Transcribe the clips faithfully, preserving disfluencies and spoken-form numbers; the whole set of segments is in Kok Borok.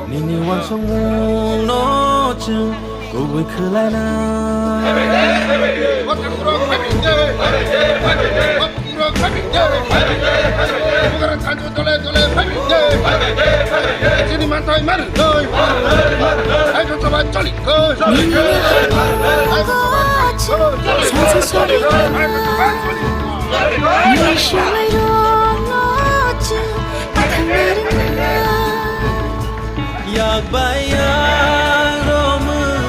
Nini uansukmungno chwng kubui khlaina. Chini manthai mari. Yak bai yak romwi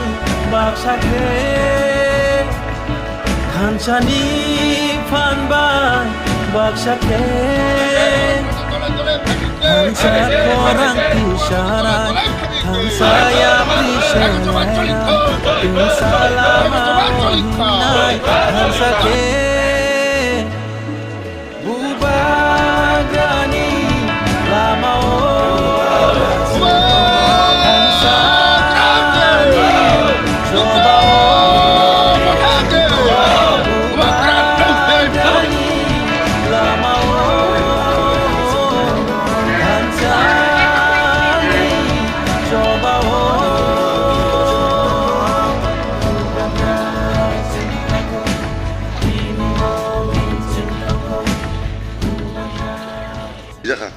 baksa khe, thansani phan bai baksa khe, thansa khorang tisarai, thansa yapri selai, thansa lama hinai, thansa khe. Bubagrani lamao thansani jobao Bubagrani lamao thansani jobao. Jakha.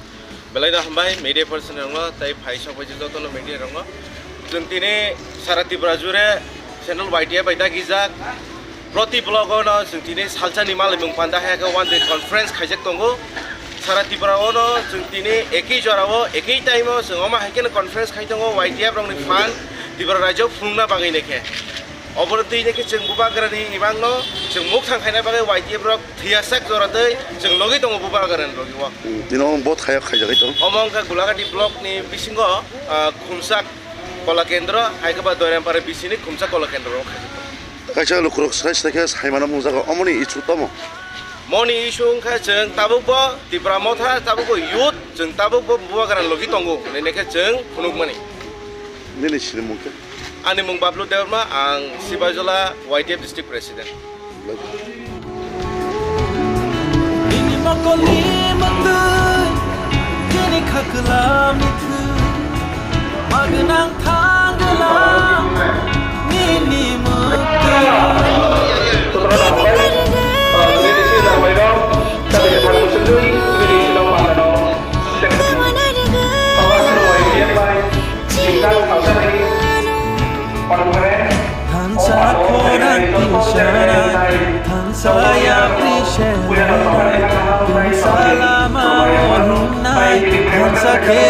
Belai no hambai media person rokno tei phai sok bai jotono media rokno. Chwng tini sara Tripura jure channel Y T F bai dagijak. Proti vlog o no chwng tini salsa ni malimung panda hai khe one day conference khaijak tongo. Sara Tripura o no chwng tini ekhi jora o ekhi time o chwng omo hai khe no conference khai tongo Y T F rokni phan Tripura rajyo phunukna bagwi nai khe. Obono twi nai khe chwng Bubagrani imang no chwng mukthang khaina bagwi Y T F rok thwiyasak jora twi chwng logi tongo Bubagrani logi o. Hmm, tino bo thayok khaijagwi tong. Omo wngkha Gulagati block ni bisingo, ah, Khumsak Kola Kendro, hai khe ba Doirampara bisini Khumsak Kola Kendro rok khaijak tongo. Kaisa lukurok swrai swrai khe saimano mungjago, omoni isu tamo? Moni isu wngkha chwng tabukbo Tipra Motha, tabukbo youth, chwng tabukbo Bubagrani logi tongo, hinwi khe chwng phunukmani. Nini sinimung khe? Ani mung Bablu Debbarma, ang Sibajola Y T F District President. Nini mokolni mwktwi, nini khaklamni thwi, magwnang thangwnang nini mwktwi. Thansa khorang tisarai, thansa yapri selai, thansa lama o himnai, thansa khe